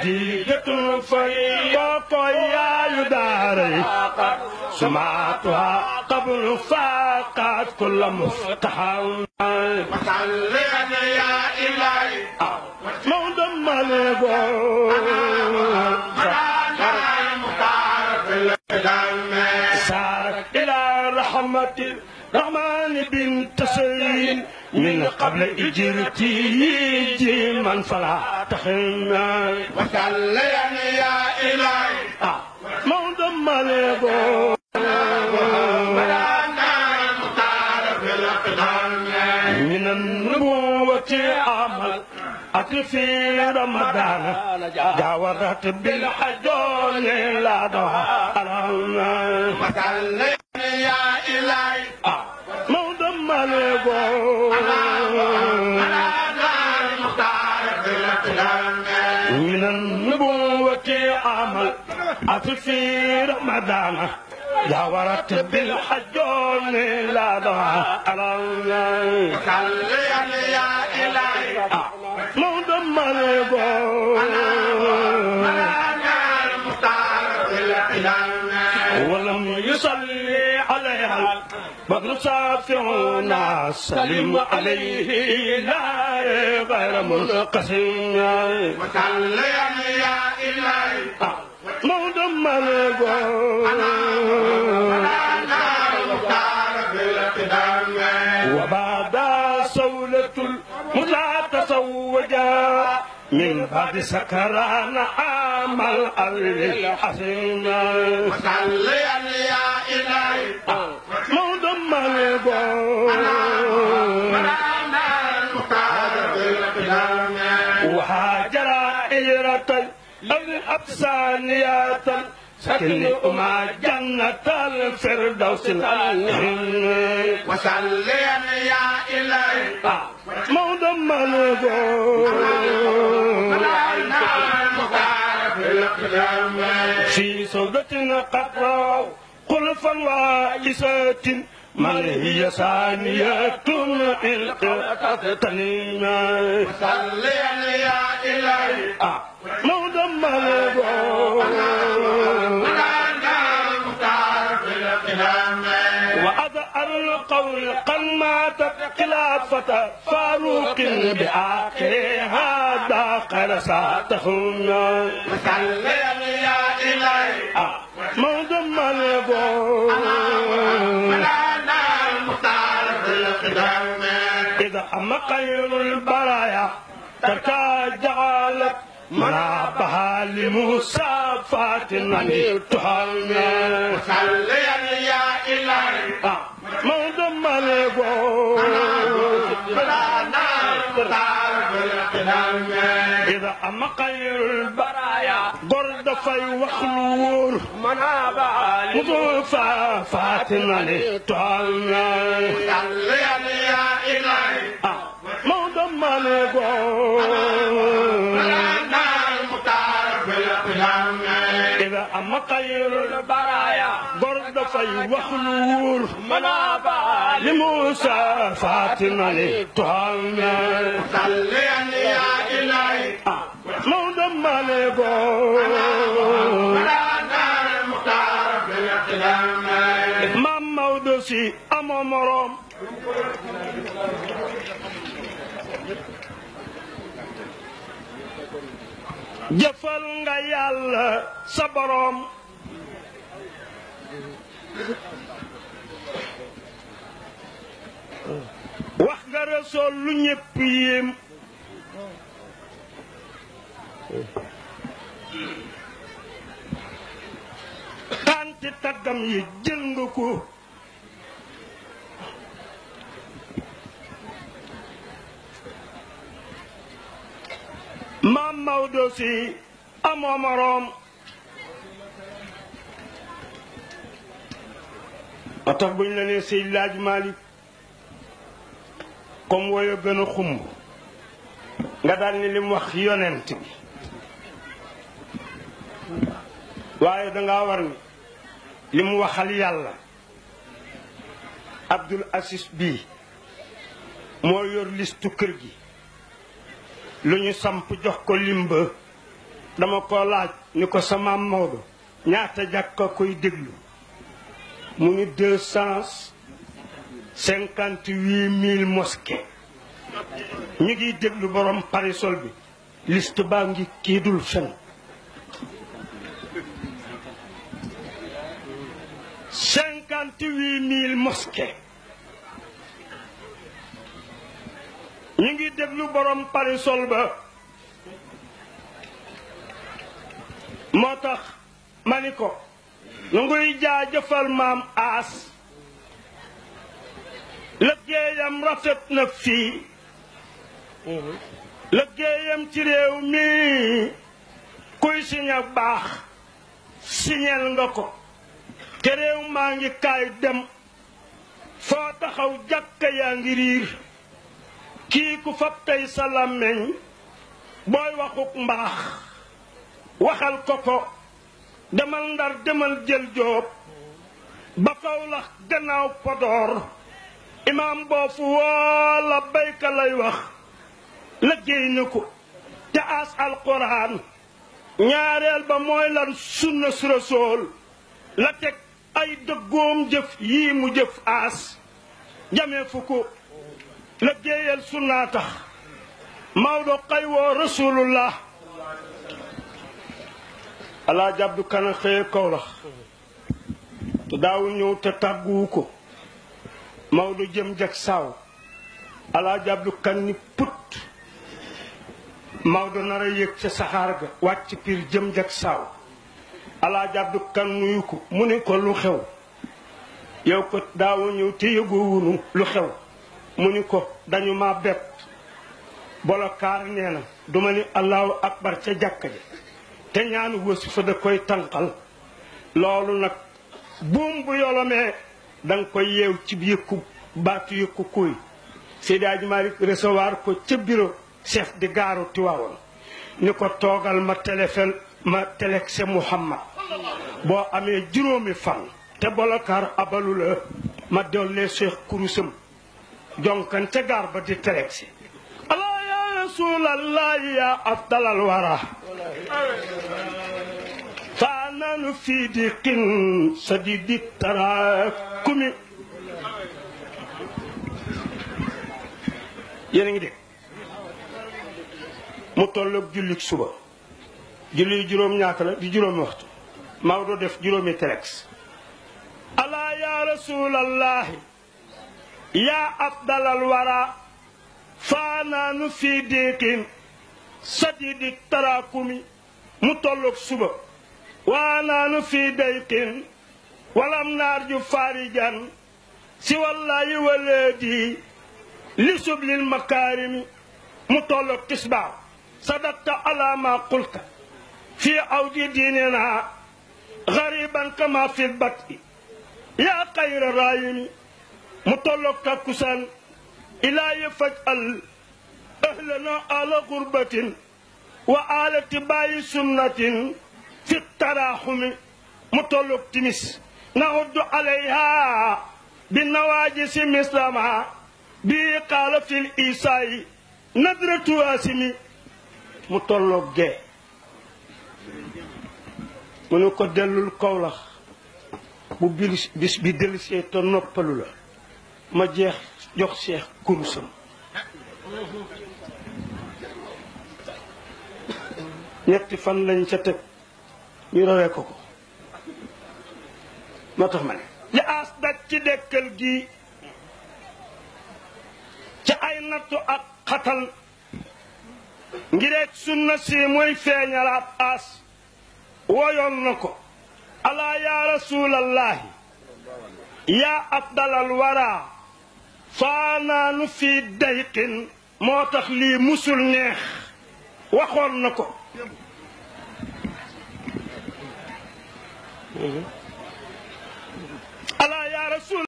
خديجة فياك يا يداري سمعتها قبل فاقت كل مفتحا وصليا يا إلهي موضم ملغو سارك إلى رحمة الرحمن بنت سين من قبل إجرتي يجي من فلا تخن وصليا يا إلهي موضم ملغو من النبوة عمل في رمضان جاورت بالحجون لا دعاء وصليا يا إلهي موضم ملغو من النبوة عمل في رمضان جاورت بالحجون لا دعاء وصليا يا إلهي موضم ملغو ولم يصلي عليها بدر صافعنا سلم عليه لا غير منقسم وصليا يا إلهي موضم ملغو وبعد سولة الملا تزوجا من بعد سكران عمل الحسين وصليا يا إلهي موضم ملغو وهاجر إجرة الأبسانيات سكن أما جنة الفردوس الأعلى وصليا يا إلهي موضم ملغو في صدتنا قطرة خلفا وإسات من هي ثانية القتنينا وصليا يا إلهي موضم ملغو وأظهر القول قد ماتت خلافة فاروق بآخرها داخل ساتهم وصليا يا إلهي موضم ملغو إذا أما خير البرايا تركا جعلت منابها لموسى فاتنا تهمنا وصليا يا إلهي موضم ملغو إذا أما خير البرايا قرد في وخلور منابها لموسى فاتنا تهمنا وصليا يا إلهي موضم ملغو إذا أما خير البرايا برد في وخلور منابع لموسى فاتنا لتهمنا وصليا يا إلهي موضم ملغو إمام مودسي أما مرام jëfal nga yàlla sa boroom wax nga Rasuul lu ñépp yéem tanti taggam yi jël nga ko maam Maodo si amoo moroom a tax buñ la nee Seydi El Hadji Malick comme woyo gën a xumb nga daal ni lim wax yonent bi waaye dangaa war ni li mu waxal yàlla Abdoul Aziz bii moo yor listu kër gi lu ñu samp jox ko limba dama ko laaj ni ko sa maam Maodo ñaata jàkka koy déglu mu ni 258 000 mosquées ñu ngi déglu borom parisol bi liste baa ngi kii dul fen 58 000 mosquées ñu ngi déglu borom parisol ba moo tax ma ni ko nu nguy jaajëfal maam aas liggéeyam rafet na fii liggéeyam ci réew mi kuy siña baax siñel nga ko te réew maa ngi kaay dem foo taxaw jàkka yaa ngi riir kii ku fab tey sa làmmeñ booy waxuk mbaax waxal ko ko demal Ndar demal jël Jóob ba Kawlax gannaaw Podor imaam boofu woola bayka lay wax liggéey na ko te aas alquran ñaareel ba mooy lan sunna su Rasuul la teg ay dëggoom jëf yii mu jëf aas jamee fu ko liggéeyal sunnaa tax Maodo xay woo Rasulullah Alaaji Abdu Kan xëye Kawlax te daawu ñëw te tàgguwu ko Maodo jëm jag saaw Alaaji Abdu Kan ni put Maodo nar a yéeg ca saxaar ga wàcc piir jëm jag saaw Alaaji Abdu Kan nuyu ko mu ni ko lu xew yow ko daawu ñëw te yëgoowunu lu xew mu ni ko dañu ma bett bolokaar nee na duma ni allahu akbar ca jàkka ji te ñaanu wësu fa da koy tànqal loolu nag buum bu yolomee danga koy yeew ci yëkku baatu yëkku kuy Seydi Hadji Malick recevoir ko ca bureau chef di gaaru Tiwaawoon ni ko toogal ma téléphone ma télexé Muhammad boo amee juróomi fan te bolokaar abalu la ma dollee Cheikh kurusam jonkan ca gaar ba di télexé Allah ya Rasulallah ya afdalal wara faananu fii di qin sadidi tarakumi yéen a ngi dégg mu tolloog jullik suba julli juróom ñaata la di juróomi waxtu Maodo def juróomi telex alaa ya rasulallahi ya afdalal wara faanaanu fii diiqin sadidi tarakumi mu tolloog suba waanaanu fii dayqin walam naarju farijan si wallahi waleedi li sublil makaarimi mu tolloog tisbaaw sadaqta ala ma qulta fi awdi diinina gariban kama fi lbati yaa xayra raayimi mu tolloog takkusaan ilaahi faj'al ahlana ala gurbatin wa ala tibaayi sunnatin fi taraaxumi mu tolloog timis nahuddu alayha bi nawaajisi mislama bi qaala fil isaayi nadratu asimi mu tolloog gee mu ne ko dellul Kawlax bu bis bi dellusee te noppalu la ma jeex jox Cheikh kurusam ñetti fan lañ ca teg ñu rawee ko ko moo tax ma ne li aas daj ci dekkal gi ca ay nattu ak xatal ngireeg sunna si mooy feeñalaat aas woyoon na ko alaa ya rasulallahi ya afdalal wara faanaanu fii dayqin moo tax lii musul neex waxoon na ko alaa ya rasul